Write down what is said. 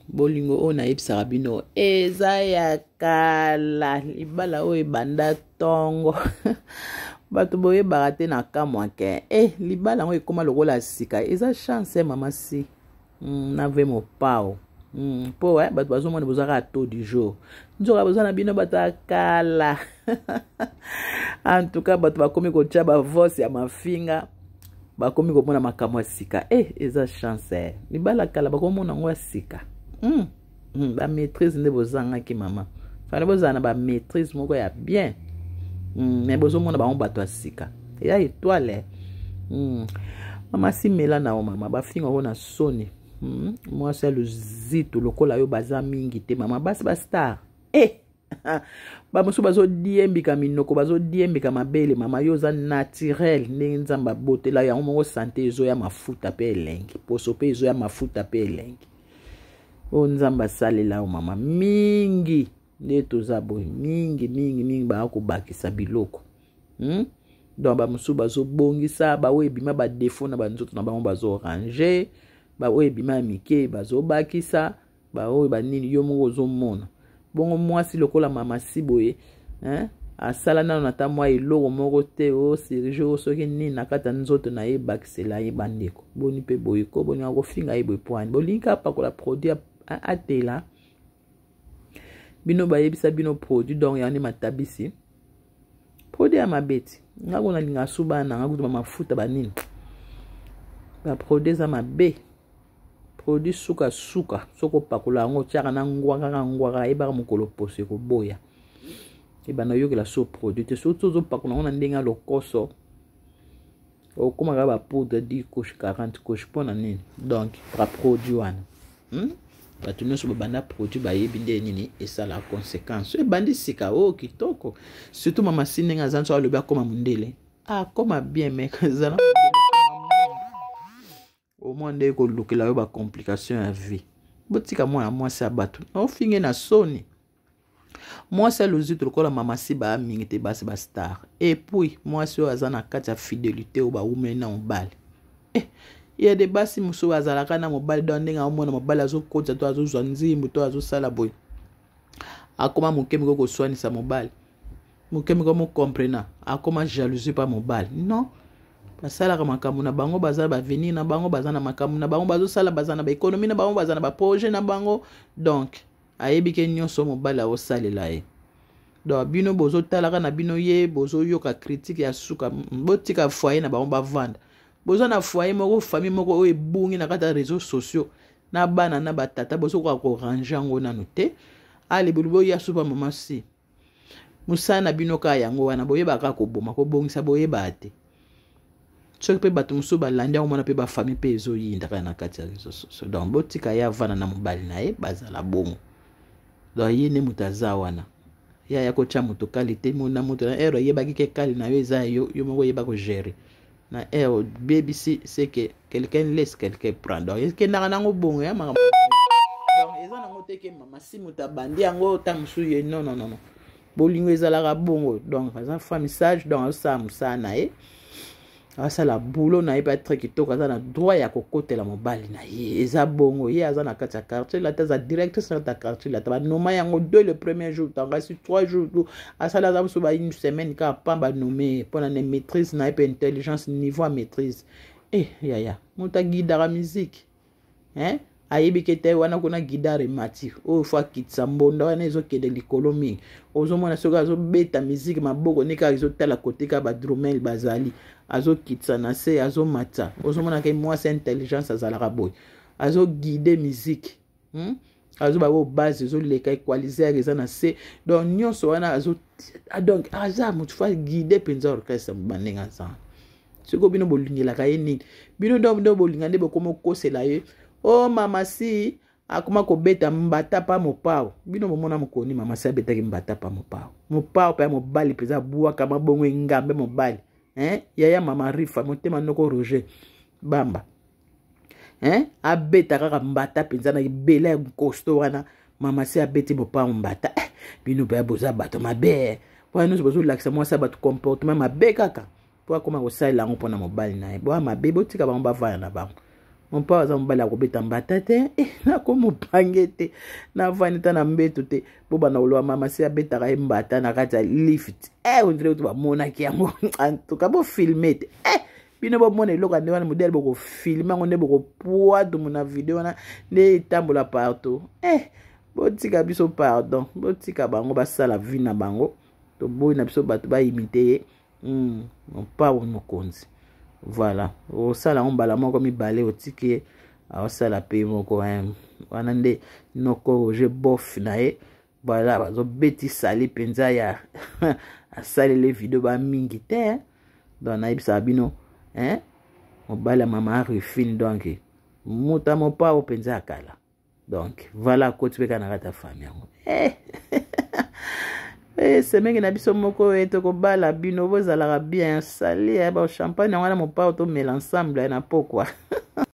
Bolingo oyo nayebisaka bino eza ya kala, libala oyo ebanda ntongo. Bato boyebaka te na kamwa ke libala yango ekóma lokola sika. Eza chance ya mama si na ve mopao mpo bato bazomona bozalaka taux du jour, nzoka boza na bino bato ya kala. En tout cas, bato bakomi kotya bavose ya mafinga, bakomi komona makambo ya sika. Eza chance, libala kala bakomona yango ya sika. Bamaîtrise nde bozangaki, mama. Fallait bozala na bamaîtrise moko ya bien, mais bozomona bango bato ya sika eya étoile. Mama simela na yo, mama, bafinga ngo na soni. Mwasi ya luzitu lokola yo baza mingi te, mama. Basi bastar, bamosusu bazodiembika minoko, bazodiembika mabele. Mama, yo oza naturel ndenge Nzambe abotela yango moko. Santé ezoya mafuta mpe elengi, poso mpe ezoya mafuta mpe elengi oyo Nzambe asalela yo, mama. Mingi nde toza boye, mingi mingi mingi baya kobakisa biloko, Donc bamosusu bazobongisa baoyo ebima badéfauts na banzoto na bango, bazoranger baoyo ebima ya mike, bazobakisa baoyo banini. Yo moko ozomona bongo mwasi lokola mama si boye, hein? Asala nano ata mwa eloko moko te, o chirurgie o soki nini na kati ya nzoto na ye, ebakisela ye. Bandeko, boni mpe boye ko? Bolinga kofinga ye boye poani? Bolingi apakola produit atela bino, bayebisa bino produit. Donc yango nde matabisi, produit ya mabe ti. Nga kuna nalinga su bana nanga kutu bamafuta banini, baproduit eza mabe. Produit sukasuka, soki opakola yango, otiaka na ngwaka kaka ngwaka, ayebaka mokolo poso ekoboya, ebanda oyokela so produit te. Soki ozopakola yango na ndenge ya lokoso, okomaka bapoudre 10 couche, 40 couche, mpo na nini? Donc baproduit wana, Bato nyonso babanda produit bayebi nde nini esala conséquence. Ebandi sika oyo kitoko, surtout mama si ndenge aza nso, alobi akóma mondele, akóma bien, mais ezala omwa nde kolukela yo bacomplication ya vie. Botika mwana mwasi ya bato naofinge na soni. Mwasi ya lozito lokola mama si baya mingi te, basi bastar. Et puis mwasi oyo aza na kati ya fidélité, oyo bawumeli na mobali. Ya de basi mosusu bazalaka na mobali, donc ndenge aomona mobali azokotisa to azozwa nzimbu to azosala boye, akoma moke moke koswanisa mobali, moke moke mocomprena, akoma jalousie mpa mobali. Non, basalaka makambo na bango, baza baavenir na bango, baza na makambo na bango bazosala, baza na baéconomie na bango, baza na baprojet na bango. Donc ayebi ke nyonso mobali aosalela ye. Donc bino bozotalaka na bino ye, bozoyoka critique ya suka. Botika foyer na bango bavanda. Boza na foyer moko, famille moko oyo ebungi na kati ya réseaux sociaux na bana na batata, bozokoka koranger yango nanu te. Ale boli boya supa mama si mosala na bino kaka yango wana, boyebaka koboma, kobongisa boyebaka te. Soki mpe bato mosusu balandi yango, mona mpe bafamille mpe ezoyinda kaka na kati ya réseaux sociaux. Donc botika ye avanda na mobali na ye, bazala bongo. Donc ye nde moto aza wana, ye aya kotya moto kali te na moto na ere. Oyebaki ke kali na yo eza yo, yo moko oyeba kogérer na ere obebisi. C'est que quelqu'un laisse, quelqu'un prend. Donc ekendaka nango bongo ya makambo. Donc eza nango te ke mama si moto abandi yango ta mosusu ye. Non, non, non, non, bolingo ezalaka bongo. Donc aza femme sage, donc azosala mosala na ye, asala boulot na ye mpe très kitoko. Aza na droit ya kokotela mobali na ye, eza bongo. Ye aza na kati ya quartier lata, aza directrice na kati ya quartier lata. Banoma yango dès le premier jour, ntango asi 3 jours asala, aza mosusu ba une semaine kaka pamba, banome ye mpona na maîtrise na ye mpe intelligence, niveau ya maîtrise. Yaya moto aguidaka musique, hein? Ayebi ke te wana kuna guitare emati oyo, fo akitisa mbonda wana ezokende likolo mingi. Ozomona soki azobeta miziki, maboko nde kaka ezotala kote kaka badrummer bazali, azokitisa na se, azomata. Ozomona ke mwasi intelligence azalaka boye, azoguider miziki, Azoba oyo base ezoleka, equalizer eza na se, donc nyonso wana azo, donc aza motu fo aguider mpenza orchestre bandenge aza. Soki bino bolingelaka ye nini, bino nde bolinga nde bokoma okosela ye o mama si akoma kobeta mbata pa mopao. Bino bomona mokoni mama si abetaki mbata pa mopao, mopao mpe ya mobali mpenza, abwaka mabongo engambe mobali, hein? Yaya mama Rifa motema noko Roger Bamba, hein? Abeta kaka mbata mpenza na ebele ya costaud wana. Mama si abeti mopao mbata. Bino mpe boza bato mabe wana nyonso, bozolakisa mwasi ya bato comportement mabe kaka mpo akóma kosalela yango mpona mobali na ye. Boya mabe, botika bango bavanda na bango. Mopao aza mobali ya kobeta mbata te, eh, nakomopange te, navandi ta na mbeto te. Bobanda koloba mama si abetaka ye mbata na kati ya lift, eh, ondire kutu bamonaki yango. Antuka bofilme te, eh, bino bomona eloko ya nde wana modele bokofilme yango nde bokopwatumu na video wana nde etambola partout. Eh, botika biso pardon, botika bango basala vie na bango, toboyi na biso bato baimite ye. Mopao mokonzi, voilà, osala yango mbala moko mibale, otiki ye aosala mpe moko wana nde noko Roger Bof na ye. Voilà, bazobeti sali mpenza ya asaleli video bamingi te. Donc nayebisaka bino, hein, mobali ya mama Rufine, donc moto ya mopao mpenza ya kala. Donc voilà, akoti mpe kaka na kati ya famille yango. Eh. Eh, semenge na biso moko e tokobala bino, bozalaka bien sali ya ba champagne yango wana, mopao tomela ensemble na pokwa.